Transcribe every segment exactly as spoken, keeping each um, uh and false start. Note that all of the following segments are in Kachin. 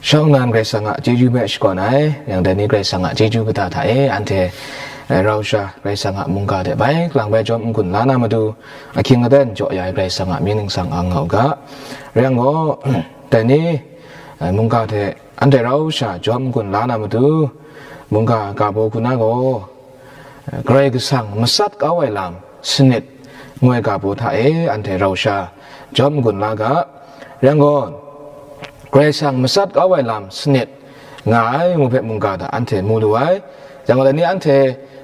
Shawng nnan Karai Kasang a chyeju hpe shakawn ai, yang dai ni Karai Kasang a chyeju kata hta e, anhte, eh, rau sha Karai Kasang a mungga hte bai kalang bai jawm n-gun la na matu, ahkying aten jaw ya ai Karai Kasang a mying ningsang ang nga u ga. Rai yang gaw, dai ni, eh, mungga hte anhte rau sha jawm n-gun la na matu, mungga ga baw hku na gaw, Karai Kasang matsat kau ai lam sanit ngoi ga baw hta e anhte rau sha jawm n-gun la ga. Rai yang gaw, Karai Kasang matsat kau ai lam sanit nga ai ngu hpe mungga hta anhte mu lu ai. Yang gaw, dai ni anhte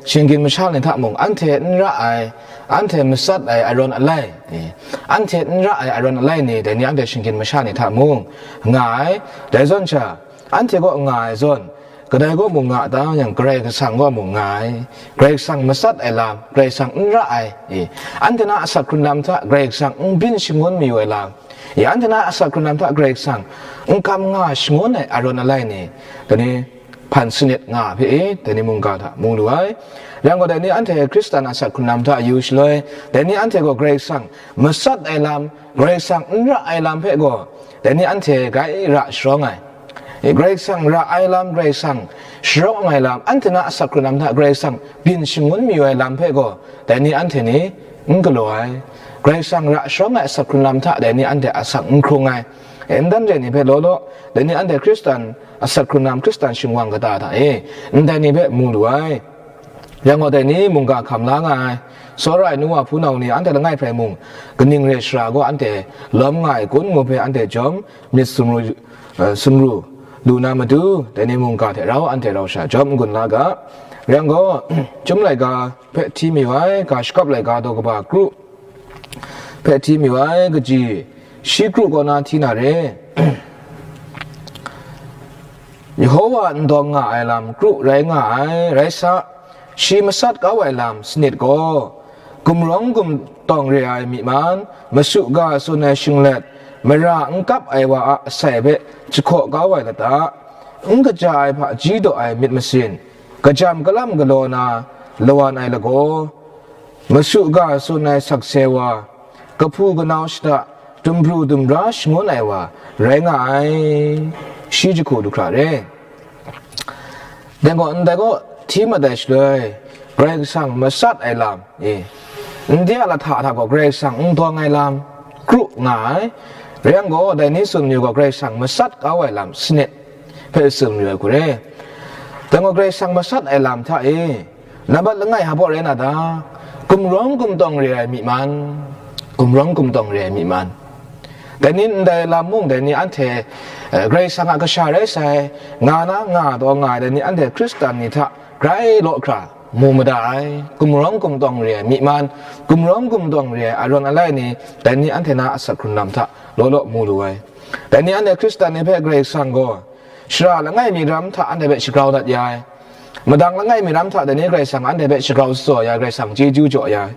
shinggyim masha ni hta mung, anhte n ra ai, anhte matsat ai arawn alai, eh, anhte n ra ai arawn alai ni, dai ni anhte shinggyim masha ni hta mung nga ai. Dai zawn sha, anhte kaw nga ai zawn, kadai kaw mung nga ta yang, Karai Kasang kaw mung nga ai. Karai Kasang matsat ai lam, Karai Kasang n ra ai, e, anhte na asak hkrun lam hta Karai Kasang n byin shangun mayu ai lam, e, anhte na asak hkrun lam hta Karai Kasang n kam nga shangun ai arawn alai ni, dai ni hpan sanit nga hpe e, dai ni mungga hta mu lu ai. Rai yang gaw, dai ni anhte Hkristan asak hkrun lam hta yu shaloi, dai ni anhte gaw Karai Kasang matsat ai lam, Karai Kasang n ra ai lam hpe gaw, dai ni anhte grai ra sharawng ai. Karai Kasang ra ai lam, Karai Kasang sharawng ai lam, anhte na asak hkrun lam hta Karai Kasang byin shangun mayu ai lam hpe gaw, dai ni anhte ni n galaw ai. Karai Kasang ra sharawng ai asak hkrun lam hta dai ni anhte asak n hkrung ai. E, n dan re ni hpe law law, dai ni anhte Hkristan asak hkrun lam, Hkristan shingwang kata hta e, ndai ni hpe mu lu ai. Yang gaw, dai ni mungga hkam la nga ai, tsawra ai nu wa hpunau ni anhte langai hpe rai mung, kaning re shara gaw anhte lawm nga ai kun ngu hpe anhte jawm myit sumru, eh, sumru lu na matu, dai ni mungga hte rau anhte rau sha jawm n-gun la ga. Yang gaw, Chyum laika hpe hti mayu ai, ga shakap laika daw kaba kru hpe hti mayu ai, kaji shi kru kaw na hti na re. Yehova n dawng nga ai lam kru rai nga ai, rai sa, shi matsat kau ai lam sanit gaw, gumrawng gumtawng re ai myi man, masu ga tsun ai shinglet, mara n kap ai wa a asai hpe jahkaw kau ai lata, n kaja ai hpaji daw ai myit masin, kajam kalam galaw na lawan ai lagaw, masu ga tsun ai sakse wa, kahpu kanau shada, dumbru dumra shangun ai wa rai nga ai, shi jahku du hkra re. Dai gaw, ndai gaw hti mat ai shaloi, Karai Kasang matsat ai lam, e, ndai a lahta hta gaw Karai Kasang n dawng ai lam kru nga ai. Rai yang gaw, dai ni tsun mayu gaw, Karai Kasang matsat kau ai lam sanit hpe tsun mayu ai hku re. Dai gaw, Karai Kasang matsat ai lam hta e, nambat langai hpa rai na ta? Gumrawng gumtawng re ai myi man, gumrawng gumtawng re ai myi man. Dai ni ndai lam mung, dai ni anhte, eh, Karai Kasang a kasha rai sai, nga na nga taw nga ai, dai ni anhte Hkristan ni hta grai law hkra mu mada ai, gumrawng gumtawng re ai myi man, gumrawng gumtawng re ai arawn alai ni, dai ni anhte na asak hkrun lam hta law law mu lu ai. Dai ni anhte Hkristan ni hpe Karai Kasang gaw, shara langai mi ram hta anhte hpe shagrau dat ya ai. Madang langai mi ram hta dai ni Karai Kasang anhte hpe shagrau shatsawt ya ai, Karai Kasang chyeju jaw ya ai.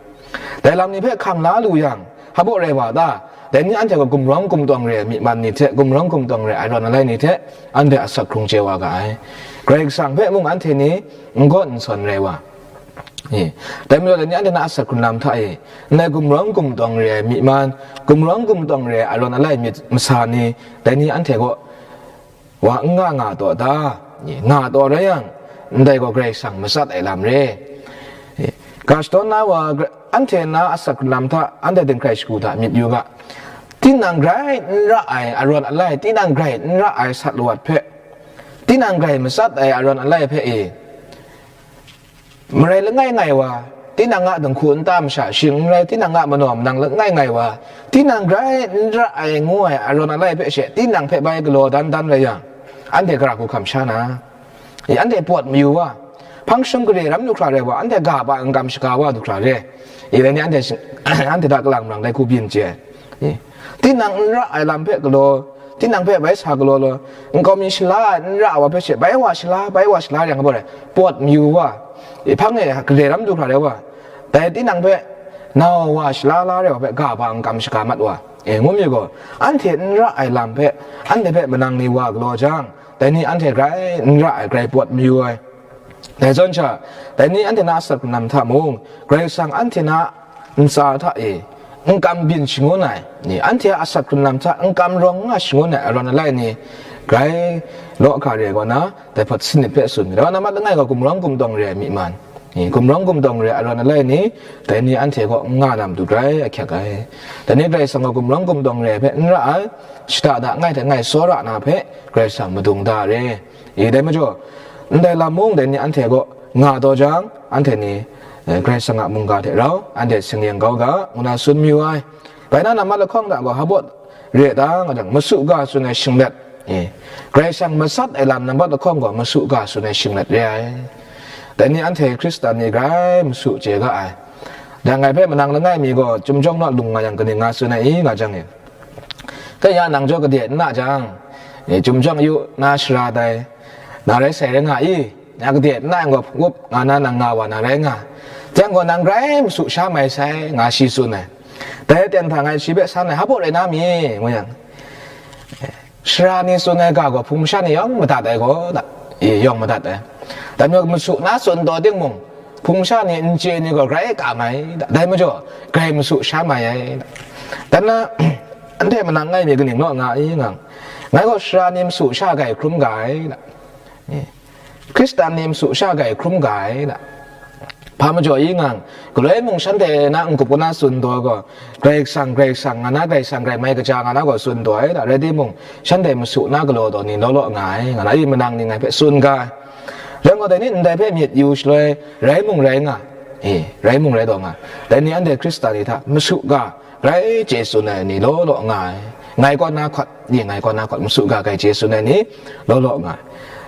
Dai lam ni hpe hkam la lu yang, hpa baw rai wa ta? Dai ni anhte gaw gumrawng gumtawng re ai myi man ni hte, gumrawng gumtawng re ai arawn alai ni hte, anhte asak hkrung chye wa ga ai. Karai Kasang hpe mung anhte ni n gawn n sawn rai wa. E, dai majaw, dai ni anhte na asak hkrun lam hta e, ndai gumrawng gumtawng re ai myi man, gumrawng gumtawng re ai arawn alai myit masa ni, dai ni anhte gaw wa n nga nga taw ta? Nga taw rai yang, ndai gaw Karai Kasang matsat ai lam re. Ga shadawn na wa, anhte na asak lam hta, anhte dinghkrai shagu hta myit yu ga. Tinang grai n ra ai arawn alai, tinang grai n ra ai sat lawat hpe, tinang grai matsat ai arawn alai hpe e, marai langai ngai wa, tinang a dinghku nta masha shing n rai, tinang a manaw manang langai ngai wa, tinang grai n ra ai ngu ai arawn alai hpe she, tinang hpe bai galaw dan dan rai yang, anhte gara hku hkam sha na, e, anhte pawt mayu wa, hpang shum gade ram lu hkra rai wa, anhte ga ba n kam shaga wa du hkra re, e, dai ni anhte, anhte hta kalang marang dai hku byin chye ai. E, tinang n ra ai lam hpe galaw, tinang hpe bai sa galaw law, nkau mi shala ai n ra ai wa hpe she, bai wa shala, bai wa shala rai yang, hpa rai, pawt mayu wa, e, hpang e gade ram du hkra rai wa, dai tinang hpe nau wa shala la rai wa hpe ga ba n kam shaga mat wa, e, ngu mi gaw, anhte n ra ai lam hpe, anhte hpe manang ni wa galaw jang, dai ni anhte grai n ra ai, grai pawt mayu ai. Dai zawn sha, dai ni anhte na asak hkrun lam hta mung, Karai Kasang anhte na ntsa hta e n kam byin shangun ai ni, anhte a asak hkrun lam hta n kam rawng nga shangun ai arawn alai ni, Grai law hkra re ai kaw na, dai hpawt sanit hpe tsun mi. Dai wa na mat langai gaw gumrawng gumdawng re ai myi man, gumrawng gumdawng re ai arawn alai ni, dai ni anhte kaw n nga na matu grai ahkyak ai. Dai ni Karai Kasang gaw gumrawng gumdawng re ai hpe n ra ai, shada da ngai hte ngai tsawra na hpe Karai Kasang madung da re. I, dai majaw, ndai lam mung dai ni anhte kaw nga taw jang, anhte ni, eh, Karai Kasang a mungga hte rau anhte singyen kau ga, ngu na tsun mayu ai. Bai na, nambat lahkawng hta gaw hpa baw re ai ta, nga jang, masu ga tsun ai shinglet, e, Karai Kasang masat ai lam nambat lahkawng gaw masu ga tsun ai shinglet re ai. Dai ni anhte Hkristan ni grai masu chye ga ai. Dang ngai hpe manang langai mi gaw, Chyumjawng naw lung nga yang, kaning nga tsun ai i, nga jang e. Dai ya nang jaw kade n na jang, e, Chyumjawng yu na shara dai, na rai sai rai nga i, na kade n na yang gaw, hpungwup nga na nang nga wa na rai nga. Jang gaw nang grai masu sha mai sai, nga shi tsun ai. Dai aten hta ngai shi hpe san ai, hpa baw rai na mi, ngu yang, shara ni tsun ai ga gaw hpung masha ni yawng madat ai gaw, da, e, yawng madat ai. Dai majaw masu na tsun taw timung, hpung masha ni n chye ni gaw grai kam ai, da, dai majaw grai masu sha mai ai, da. Dan na, anhte manang ngai mi kaning law nga i ngang, ngai gaw shara ni masu sha grai hkrum ga ai, da. E. Hkristan ni masu sha grai hkrum ga ai, da. Hpa majaw i ngang, galoi mung shanhte na n-gup kau na tsun taw gaw, Karai Kasang, Karai Kasang, nga na Karai Kasang, grai mai kaja nga na gaw tsun taw ai, da. Rai timung, shanhte masu na galaw taw ni law law nga ai, nga na i manang ni ngai hpe tsun ga ai. Rai gaw, dai ni ndai hpe myit yu shaloi, rai mung rai nga, e, rai mung rai taw nga, dai ni anhte Hkristan ni hta masu ga, grai chye tsun ai ni law law nga ai. Ngai kaw na hkawt, ni ngai kaw na hkawt, masu ga grai chye tsun ai ni law law nga ai.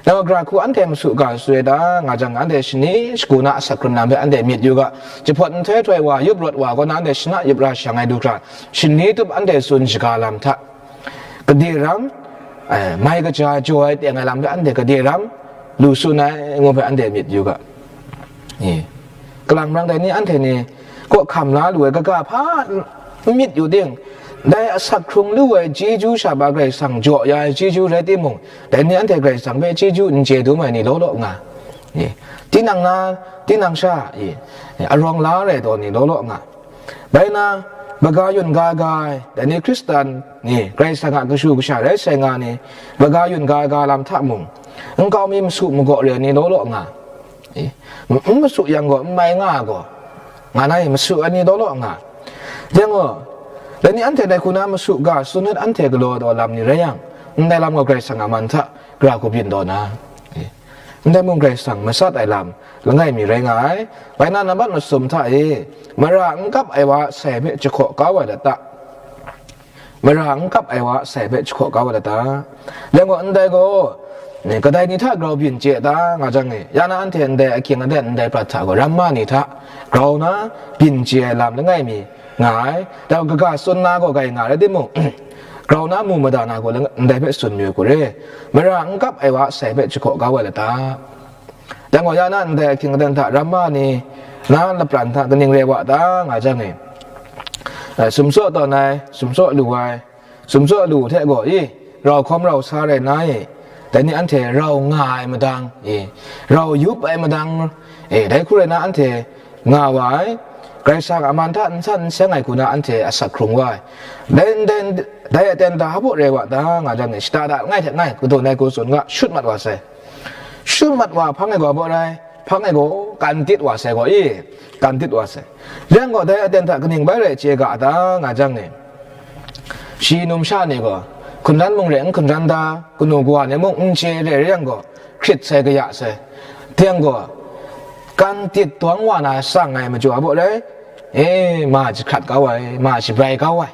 Dai wa, gara hku anhte masu ga sut ai ta, nga jang, anhte shani shagu na asak hkrun lam hpe anhte myit yu ga, jahpawt nhtoi htoi wa, yup rawt wa kaw na anhte shana yup ra shang ai du hkra, shani tup anhte tsun shaga lam hta, kade ram, eh, mai kaja jaw ai teng ai lam hpe anhte kade ram lu tsun ai, ngu hpe anhte myit yu ga. E, kalang marang dai ni anhte ni kaw hkam la lu ai kaga hpa n myit yu ting, dai asak hkrung lu ai chyeju sha ba Karai Kasang jaw ya ai chyeju rai timung, dai ni anhte Karai Kasang hpe chyeju n chye dum ai ni law law nga, e, tinang na, tinang sha, e, arawng la rai taw ni law law nga. Bai na, maga yun ga ga ai, dai ni Hkristan ni, Karai Kasang a kashu kasha rai sai nga ni, maga yun ga ga lam hta mung, nkau mi masu magaw re ai ni law law nga. E, n masu yang gaw, n mai nga gaw, nga na i masu ai ni law law nga. Dai gaw, dai ni anhte dai hku na masu ga tsun let anhte galaw taw lam ni rai yang, ndai lam gaw Karai Kasang a man hta gara hku byin taw na, e, ndai mung Karai Kasang masat ai lam langai mi rai nga ai. Bai na, nambat masum hta e, mara n kap ai wa sai hpe jahkaw kau ai lata? Mara n kap ai wa sai hpe jahkaw kau ai lata? Dai gaw, ndai gaw, ni, kadai ni hta grau byin chye ta, nga jang e, ya na anhte ndai ahkying aten ndai prat hta gaw, ramma ni hta grau na byin chye ai lam langai mi nga ai. Dai gaw, kaga tsun na gaw grai nga rai timung, grau na mu mada na gaw lang-, ndai hpe tsun mayu hku re, mara n kap ai wa sai hpe jahkaw kau ai lata? Dai gaw, ya na ndai ahkying aten hta ramma ni na lapran hta kaning rai wa ta, nga jang e, eh, sumsaw tawn ai, sumsaw lu ai, sumsaw lu hte gaw, i, rau hkawm rau sa rai na i, dai ni anhte rau nga ai madang, i, rau yup ai madang, e, dai hku rai na anhte nga wa ai, Karai Kasang a man hta n san n seng ai hku na anhte asak hkrung wa ai. Dai ndai, dai aten hta hpa baw rai wa ta, nga jang e, shada da ngai hte ngai, kadawn ai hku tsun ga, shut mat wa sai. Shut mat wa hpang e gaw baw rai, hpang e gaw kan tit wa sai gaw, i, kan tit wa sai. Yang gaw, dai aten hta kaning bai rai chye ga ta, nga jang e, shi numsha ni gaw, hkunran mung re n hkunran da, kanu kawa ni mung n chye re, re yang gaw, hkrit sai, kaya sai. Dai yang gaw, kan tit dawng wa na sang ai majaw a baw rai, e, ma jahkrat kau ai, ma shabrai kau ai.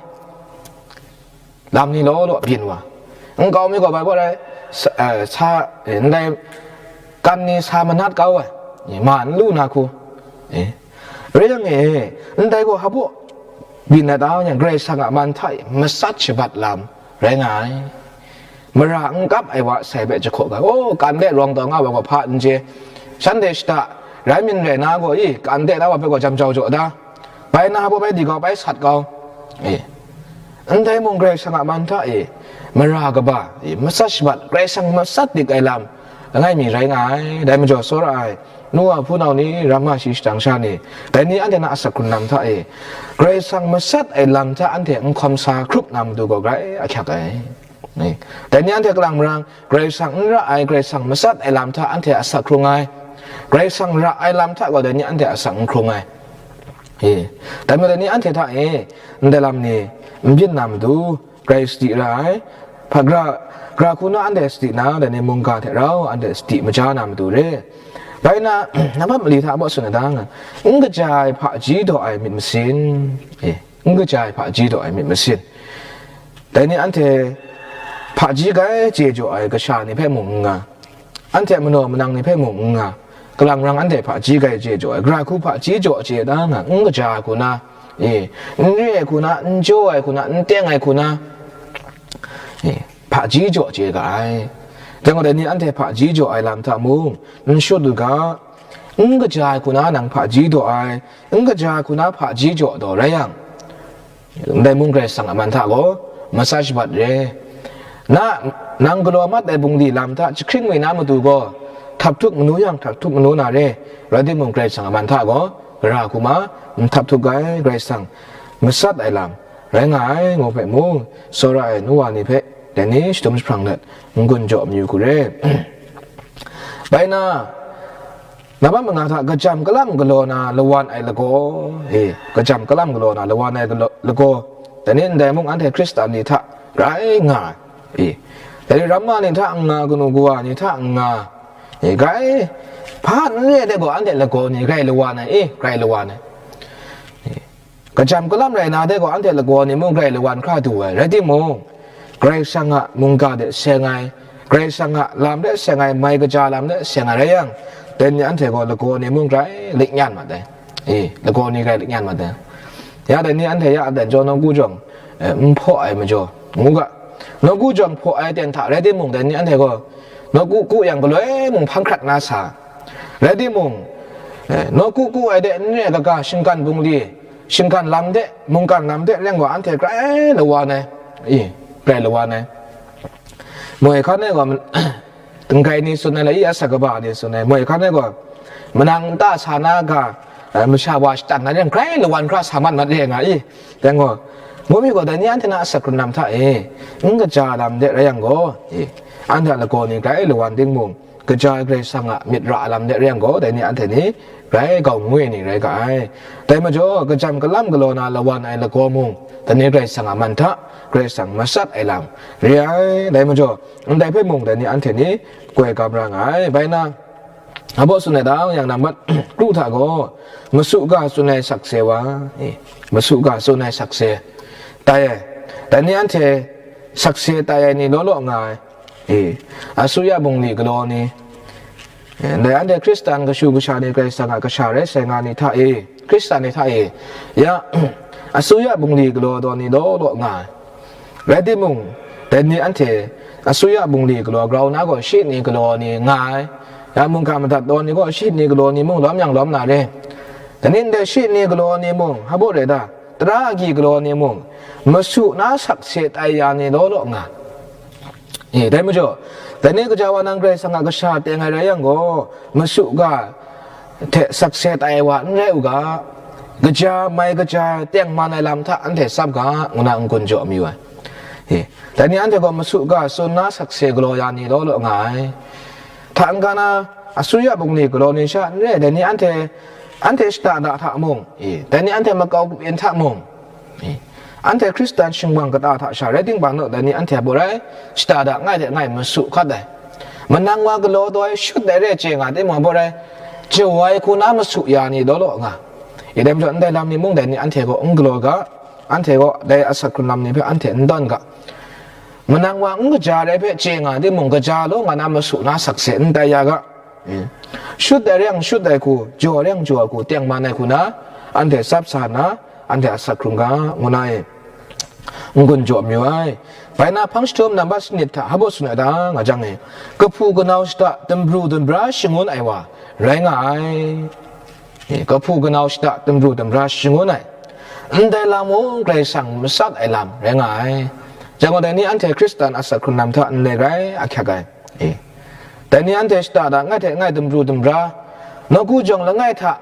Lam ni law law byin wa. Nkau mi gaw bai baw rai, sa, eh, sa, eh, ndai kan ni sa manat kau ai, eh, ma n lu na hku. Eh. Rai yang e, ndai gaw hpa baw byin na ta yang, Karai Kasang a man hta e masat shabat lam rai nga ai. Mara n kap ai wa sai hpe jahkaw ga, oh, kan de rawng taw nga wa gaw hpa n chye. Shanhte shada rai min rai na gaw, i, kan de na wa hpe gaw jam jau jaw da. Bai na hpa baw bai di kau, bai sat kau. E. Ndai mung Karai Kasang a man hta e, mara kaba, e, masat shabat, Karai Kasang masat dik ai lam langai mi rai nga ai. Dai majaw tsawra ai, nu wa hpunau ni, ramma shi shadang sha ni, dai ni anhte na asak hkrun lam hta e, Karai Kasang masat ai lam hta anhte n hkawm sa hkrup na matu gaw grai ahkyak ai. Dai ni anhte kalang marang, Karai Kasang n ra ai, Karai Kasang matsat ai lam hta anhte asak hkrung ai, Karai Kasang ra ai lam hta gaw dai ni anhte asak n hkrung ai. Dai majaw dai ni anhte hta e, ndai lam ni n byin na matu, grai sadi ra ai, hpa gara, gara hku na anhte sadi na, dai ni mungga hte rau anhte sadi maja na matu re. Bai na, nambat mali hta baw tsun ai da nga, n kaja ai hpaji daw ai myit masin, e, n kaja ai hpaji daw ai myit masin. Dai ni anhte hpaji grai chye jaw ai kasha ni hpe mung n nga, anhte manaw manang ni hpe mung n nga, kalang rang anhte hpaji grai chye jaw ai, gara hku hpaji jaw chye da nga, n kaja ai hku na, e, n re ai hku na, n jaw ai hku na, n teng ai hku na, e, hpaji jaw chye ga ai. Dai gaw dai ni anhte hpaji jaw ai lam hta mung n shut u ga, n kaja ai hku na nang hpaji daw ai, n kaja ai hku na hpaji jaw daw rai yang, ndai mung Karai Kasang a man hta gaw matsat shabat re. Na, nang galaw mat ai bungli lam hta jahkring mi na matu gaw, htap htup manu yang htap htup manu na re, rai timung Karai Kasang a man hta gaw, gara hku ma, n htap htup ai Karai Kasang matsat ai lam rai nga ai, ngu hpe mung, tsawra ai nu wa ni hpe dai ni shadum jahprang let, n-gun jaw mayu hku re. Bai na, nambat manga hta kajam kalam galaw na lawan ai lagaw, e, kajam kalam galaw na lawan ai galaw, lagaw, dai ni ndai mung anhte Hkristan ni hta rai nga ai, e, dai ni ramma ni hta n nga, kanu kawa ni hta n nga, e, grai, hpa n re ai de gaw anhte lagaw ni grai lawan ai, e, grai lawan ai. E, kajam kalam rai na de gaw anhte lagaw ni mung grai lawan hkra du ai, rai timung, Karai Kasang a mungga de seng ai, Karai Kasang a lam de seng ai, mai kaja lam de seng ai rai yang, dai ni anhte gaw lagaw ni mung grai liknyan mat ai, e, lagaw ni grai liknyan mat ai. Ya dai ni anhte ya aten jaw nawku jawng, e, n hpaw ai majaw, ngu ga, nawku jawng hpaw ai aten hta rai timung, dai ni anhte gaw nawku ku yang galoi mung hpang hkrat na sa, rai timung, e, nawku ku ai de n re ai kaga shinggan bungli, shinggan lam de, mungkan lam de reng gaw anhte grai lawan ai, e, grai lawan ai. Moi hkan e gaw, tenggai ni tsun ai, la i asak kaba ni tsun ai, moi hkan e gaw, manang nta sa na ga, e, masha wa shatan na reng grai lawan hkra sa mat mat re nga i, dai gaw, ngu mi gaw, dai ni anhte na asak hkrun lam hta e, n kaja lam de rai yang gaw, e, anhte a lagaw ni grai lawan timung, kaja ai Karai Kasang a myit ra ai lam de rai yang gaw, dai ni anhte ni grai gau ngwi ni rai ga ai. Dai majaw, kajam kalam galaw na lawan ai lagaw mung, dai ni Karai Kasang a man hta, Karai Kasang matsat ai lam re ai. Dai majaw, ndai hpe mung dai ni anhte ni koi gam ra nga ai. Bai na, a baw tsun ai da yang, nambat kru hta gaw, masu ga tsun ai sakse wa, e, masu ga tsun ai sakse tai ai. Dai ni anhte sakse tai ai ni law law nga ai. E, asuya bungli galaw ni, e, ndai anhte Hkristan kashu kasha ni Karai Kasang a kasha rai sai nga ni hta e, Hkristan ni hta e, ya, asuya bungli galaw daw ni law law nga ai. Rai timung, dai ni anhte asuya bungli galaw grau na gaw shi ni galaw ni nga ai, ya, mungga madat daw ni gaw shi ni galaw ni mung lawm yang lawm na re. Dai ni ndai shi ni galaw ni mung, hpa baw rai da, tara agyi galaw ni mung, masu na sakse tai ya ni law law nga. E, dai majaw, dai ni gaja wa nang Karai Kasang a kasha teng ai rai yang gaw, masu ga hte sakse tai ai wa n rai u ga, kaja, mai kaja, tengman ai lam hta anhte tsap ga, ngu na n-gun jaw mayu ai. E, dai ni anhte gaw masu ga tsun na sakse galaw ya ni law law nga ai. Hta n-ga na, asuya bungli galaw ni sha n re ai, dai ni anhte, anhte shada da hta mung, e, dai ni anhte makau kabyin hta mung, e, anhte Hkristan shingwang kata hta sha rai timung, dai ni anhte a baw rai, shada da ngai hte ngai masu hkat ai. Manang wa galaw daw ai shut ai re chye nga timung, a baw rai, jawai hku na masu ya ni law law nga. E, dai majaw, ndai lam ni mung dai ni anhte gaw n galaw ga, anhte gaw dai asak hkrun lam ni hpe anhte n tawn ga. Manang wa n kaja ai hpe chye nga timung, kaja law nga na masu na sakse n tai ya ga. E, shut ai re yang shut ai hku, jaw ai re yang jaw ai hku, tengman ai hku na, anhte tsap sa na, anhte asak hkrung ga, ngu na e, n-gun jaw mayu ai. Bai na hpang jahtum nambat sanit hta hpa baw tsun ai da nga jang e, kahpu kanau shada dumbru dumbra shangun ai wa rai nga ai. E, kahpu kanau shada dumbru dumbra shangun ai, ndai lam mung Karai Kasang matsat ai lam rai nga ai. Jang gaw, dai ni anhte Hkristan asak hkrun lam hta nlai grai ahkyak ai. E, dai ni anhte shada da ngai hte ngai dumbru dumbra, nawku jawng langai hta,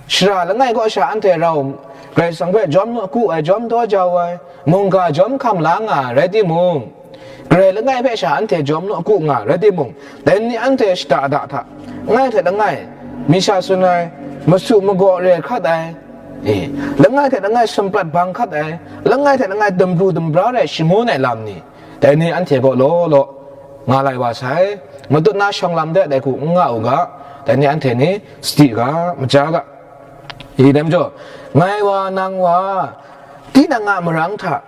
shara langai kaw sha anhte rau Karai Kasang hpe jawm ku ai, jawm daw jau ai, mungga jawm hkam la nga ai rai timung, Karai langai hpe sha anhte jawm naw ku nga, rai timung, dai ni anhte shada da hta, langai hte langai, mi sha tsun ai, masu magaw re hkrat ai, e, langai hte langai sumprat bang hkrat ai, langai hte langai dumbru dumbra rai shangun ai lam ni, dai ni anhte gaw law law nga lai wa sai. Matut na shawng lam de dai hku n nga u ga, dai ni anhte ni sadi ga, maja ga. I dai majaw, ngai wa, nang wa, tinang a marang hta,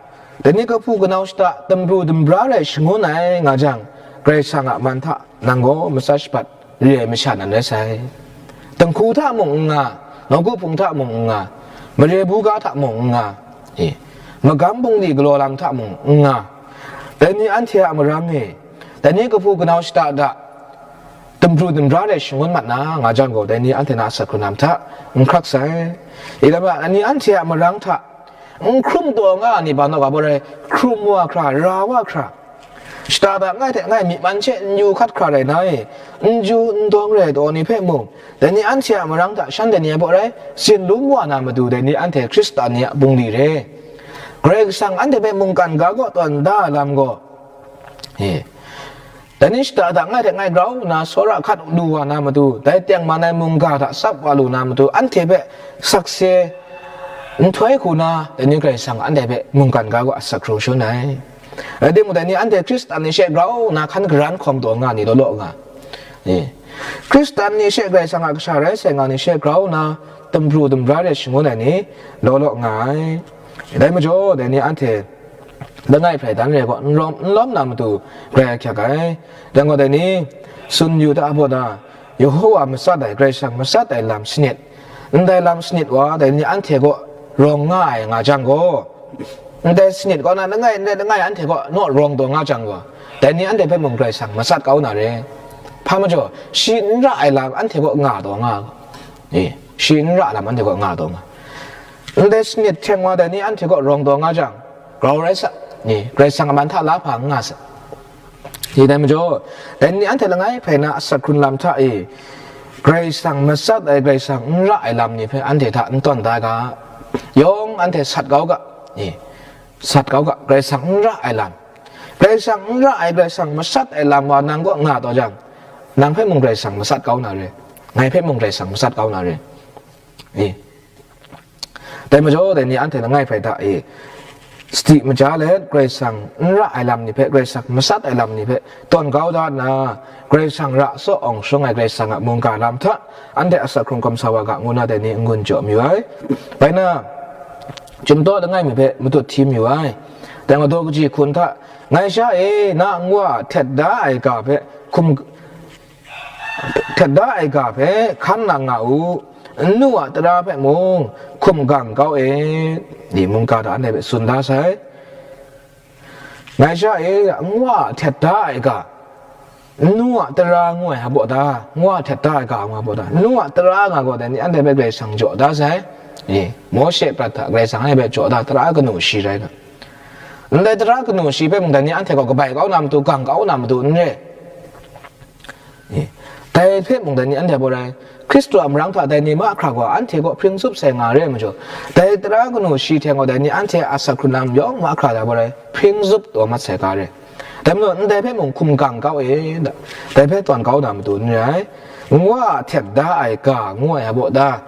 dai ni kahpu kanau shada, dumbru dumbra rai shangun ai nga jang, Karai Kasang a man hta nang gaw matsat shabat re ai masha nan rai sai. Dinghku hta mung n nga, nawku hpung hta mung n nga, mare buga hta mung n nga, e, magam bungli galaw lam hta mung n nga, dai ni anhte a marang e, dai ni kahpu kanau shada da, dumbru dumbra rai shangun mat na nga jang gaw, dai ni anhte na asak hkrun lam hta n hkrak sai. I lam a, dai ni anhte a marang hta n hkrum taw nga ai ni ba naw ga bawrai, hkrum wa hkra, ra wa hkra, shada da ngai hte ngai myi man she n yu hkat hkra rai na e, n ju n dawng rai taw ni hpe mung, dai ni anhte a marang hta shanhte ni ai bawrai, tsin lum wa na matu, dai ni anhte Hkristan ni a bungli re. Karai Kasang anhte hpe mungkan ga kaw tawn da ai lam gaw, e, dai ni shada da ngai hte ngai grau nna, tsawra hkat lu wa na matu, dai tengman ai mungga hta tsap wa lu na matu, anhte hpe sakse nhtoi hku na, dai ni Karai Kasang anhte hpe mungkan ga gaw asak hkrung shangun ai. Rai timung, dai ni anhte Hkristan ni she grau nna hkan garan hkawm taw nga ni law law nga, e, Hkristan ni she Karai Kasang a kasha rai sai nga ni she grau nna, dumbru dumbra re shangun ai ni law law nga ai. Dai majaw, dai ni anhte langai hprai dan re gaw, n lawm, n lawm na matu grai ahkyak ai. Dai gaw, dai ni tsun yu hta baw na, Yehowa matsat ai, Karai Kasang matsat ai lam sanit, ndai lam sanit wa, dai ni anhte gaw rawng nga ai nga jang gaw, ndai sanit kaw na langai, ndai langai anhte gaw naw rawng taw nga jang gaw, dai ni anhte hpe mung Karai Kasang matsat kau na re. Hpa majaw, shi n ra ai lam anhte gaw nga taw nga, e, shi n ra lam anhte gaw nga taw nga. Ndai sanit hkyeng wa dai ni anhte gaw rawng taw nga jang, grau rai sa, ni, Karai Kasang a man hta la hpa n nga sa. Ni dai majaw, dai ni anhte langai hprai na asak hkrun lam hta e, Karai Kasang matsat ai, Karai Kasang n ra ai lam ni hpe anhte hta n tawn da ga, yawng anhte sat kau ga, ni, sat kau ga, Karai Kasang n ra ai lam, Karai Kasang n ra ai, Karai Kasang matsat ai lam wa nang kaw nga taw jang, nang hpe mung Karai Kasang matsat kau na re, ngai hpe mung Karai Kasang matsat kau na re. E. Dai majaw, dai ni anhte langai hprai hta e, sadi maja let, Karai Kasang n ra ai lam ni hpe, Karai Kasang matsat ai lam ni hpe tawn kau da nna, Karai Kasang ra saw awng shawng ai Karai Kasang a mungga lam hta, anhte asak hkrung hkawm sa wa ga, ngu na dai ni n-gun jaw mayu ai. Bai na, chyum taw langai mi hpe matut hti mayu ai. Dai gaw daw kaji hkun hta, ngai sha e, na nwa htet da ai ga hpe hkum, htet da ai ga hpe hkan nang nga u, nnu a tara hpe mung hkum gang kau e, ni mungga hta anhte hpe tsun da sai. Ngai sha e, nwa a htet da ai ga, nnu a tara ngu ai hpa baw ta, nwa a htet da ai ga ngu ai hpa baw ta, nnu a tara nga gaw dai ni anhte hpe Karai Kasang jaw da sai. Ni, Mawshe prat hta Karai Kasang anhte hpe jaw da tara kanu shi rai nga. Ndai tara kanu shi hpe mung dai ni anhte gaw kabai kau na matu, gang kau na matu n re. E, dai hpe mung dai ni anhte baw rai, Hkristu a marang hta dai ni mahkra gaw anhte kaw hpring zup sai nga re ai majaw, dai tara kanu shi hte gaw dai ni anhte a asak hkrun lam yawng mahkra dai baw rai, hpring zup taw mat sai ga re. Dai majaw, ndai hpe mung hkum gang kau e, dai hpe tawn kau na matu n rai. Nwa a htet da ai ga ngu ai a baw ta,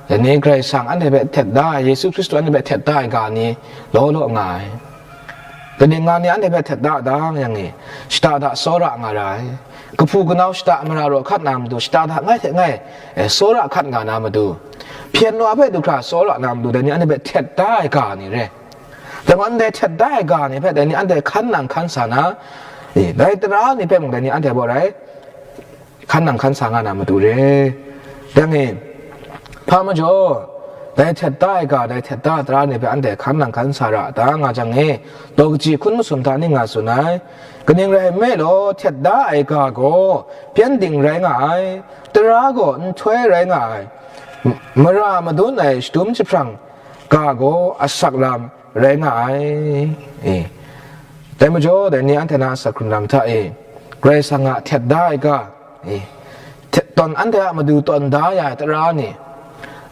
dai ni Karai Kasang anhte hpe htet da ai, Yesu Hkristu anhte hpe htet da ai ga ni law law nga ai. Kaning nga ni anhte hpe htet da dang yang e, shada da tsawra nga ra ai. Kahpu kanau shada mara raw hkat na matu, shada da ngai hte ngai, e, tsawra hkat nga na matu, hpyen wa hpe du hkra tsawra na matu, dai ni anhte hpe htet da ai ga ni re. Dai gaw, ndai htet da ai ga ni hpe dai ni anhte hkan nang hkan sa na, e, dai tara ni hpe mung dai ni anhte baw rai, hkan nang hkan sa nga na matu re. Dang e, hpa majaw, dai htet da ai ga, dai htet da ai tara ni hpe anhte hkan nang hkan sa ra ta nga jang e, daw kaji hkun masum hta ning nga tsun ai. Kaning rai nme law, htet da ai ga gaw pyengdin rai nga ai, tara gaw nhtoi rai nga ai, m-, mara madun ai shadum jahprang ga gaw asak lam rai nga ai. E. Dai majaw, dai ni anhte na asak hkrun lam hta e, Karai Kasang a htet da ai ga, e, htet, tawn, anhte a matu tawn da ya ai tara ni,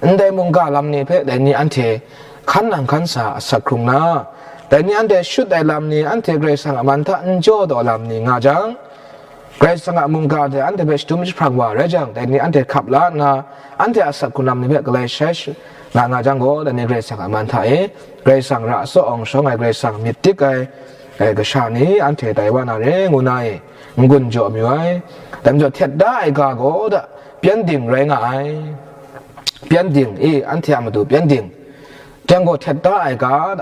ndai mungga lam ni hpe dai ni anhte hkan nang hkan sa asak hkrung na, Dai ni anhte shut ai lam ni, anhte Karai Kasang a man hta n jaw taw lam ni nga jang, Karai Kasang a mungga hte anhte hpe shadum jahprang wa rai jang, dai ni anhte hkap la nna, anhte a asak hkrung lam ni hpe galai shai sh-, nga nga jang gaw, dai ni Karai Kasang a man hta e, Karai Kasang ra tsaw awng shawng ai, Karai Kasang myit dik ai, e, kasha ni anhte tai wa na re, ngu na e, n-gun jaw mayu ai. Dai majaw, htet da ai ga gaw da, pyengdin rai nga ai. Pyengdin, e, anhte a matu pyengdin. Dang gaw htet da ai ga,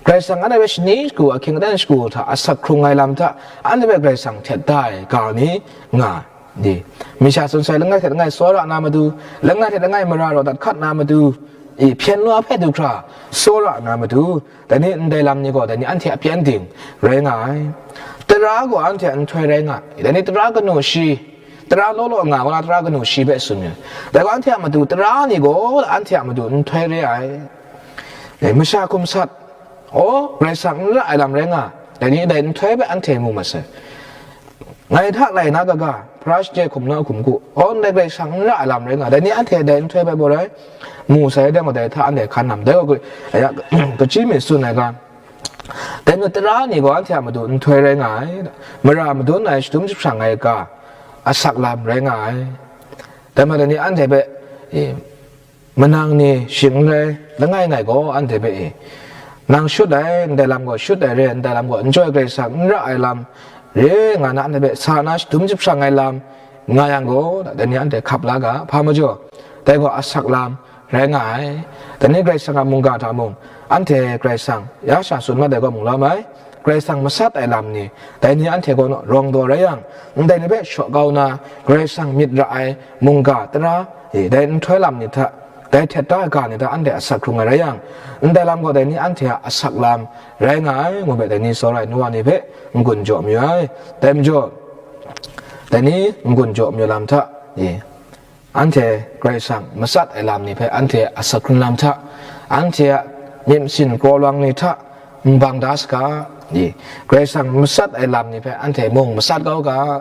Karai Kasang anhte hpe shani shagu, ahkying aten shagu hta asak hkrung ai lam hta, anhte hpe Karai Kasang htet da ai ga ni nga, di, masha tsun sai langai hte langai tsawra na matu, langai hte langai mara raw dat hkat na matu, i, hpyen wa hpe du hkra tsawra na matu, dai ni ndai lam ni gaw, dai ni anhte a pyengdin rai nga ai. Tara gaw anhte a nhtoi rai nga ai, dai ni tara kanu shi, tara law law nga wa na tara kanu shi hpe tsun mi ai. Dai gaw anhte a matu tara ni gaw, anhte a matu nhtoi re ai. E, masha hkum sat, aw, Karai Kasang n ra ai lam rai nga, dai ni dai nhtoi hpe anhte mu masai. Ngai hta lai na kaga, hpara shade hkum na hkum ku, aw, ndai Karai Kasang n ra ai lam rai nga, dai ni anhte dai nhtoi hpe baw rai mu sai, dai gaw dai hta anhte hkan nam, dai gaw, aya, kachyi mi tsun ai ga, dai nu tara ni gaw anhte a matu nhtoi rai nga ai, mara madun ai, shadum jahprang ai ga, asak lam rai nga ai. Dai majaw dai ni anhte hpe, e, manang ni shing n rai, langai ngai gaw anhte hpe, e, nang shut ai, ndai lam gaw shut ai re, ndai lam gaw n jaw ai, Karai Kasang n ra ai lam re nga na, anhte hpe sa na shadum jahprang ai lam nga yang gaw, dai ni anhte hkap la ga, hpa majaw, dai gaw asak lam rai nga ai. Dai ni Karai Kasang a mungga hta mung, anhte Karai Kasang ya sha tsun mat ai gaw mung lawm ai, Karai Kasang masat ai lam ni, dai ni anhte gaw rawng daw rai yang, ndai ni hpe shaw kau na, Karai Kasang myit ra ai mungga tara, e, dai nhtoi lam ni hta, dai htet da ai ga ni hta anhte asak hkrung ai rai yang, ndai lam gaw dai ni anhte a asak lam rai nga ai, ngu hpe dai ni tsawra ai nu wa ni hpe n-gun jaw mayu ai. Dai majaw, dai ni n-gun jaw mayu lam hta, e, anhte Karai Kasang masat ai lam ni hpe anhte asak hkrung lam hta, anhte a myit masin kraw lawang ni hta n bang da saga, i, Karai Kasang masat ai lam ni hpe anhte mung masat kau ga,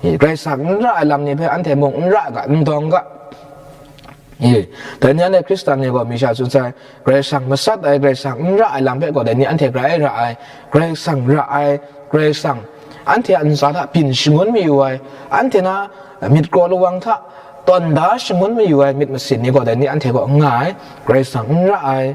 i, Karai Kasang n ra ai lam ni hpe anhte mung n ra ga, n dawng ga. I, dai ni anhte Hkristan ni gaw masha tsun sai, Karai Kasang masat ai, Karai Kasang n ra ai lam hpe gaw dai ni anhte grai ra ai, Karai Kasang ra ai, Karai Kasang anhte a ntsa hta byin shangun mayu ai, anhte na myit kraw lawang hta tawn da shangun mayu ai myit masin ni gaw dai ni anhte gaw n nga ai, Karai Kasang n ra ai,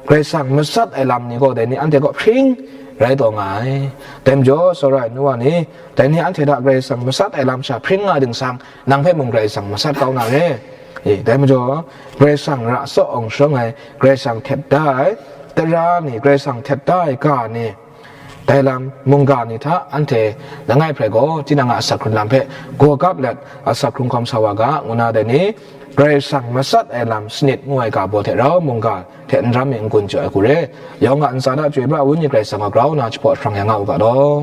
Karai Kasang masat ai lam ni gaw dai ni anhte gaw hpring rai taw nga ai. Dai majaw, tsawra ai nu wa ni, dai ni anhte hta Karai Kasang masat ai lam sha hpring nga ding sang, nang hpe mung Karai Kasang masat kau na re. E, dai majaw, Karai Kasang ra tsaw awng shawng ai, Karai Kasang htet da ai, tara ni, Karai Kasang htet da ai ga ni, dai lam mungga ni hta anhte langai hprai gaw, tinang a asak hkrung lam hpe gaw gap let, asak hkrung hkawm sa wa ga, ngu na dai ni, Karai Kasang masat ai lam sanit ngu ai ga baw hte rau mungga hte n ram mi n-gun jaw ai hku re, yawng a ntsa hta chyoi pra Wenyi Karai Kasang a grau na jahpaw jahprang ya nga u ga law.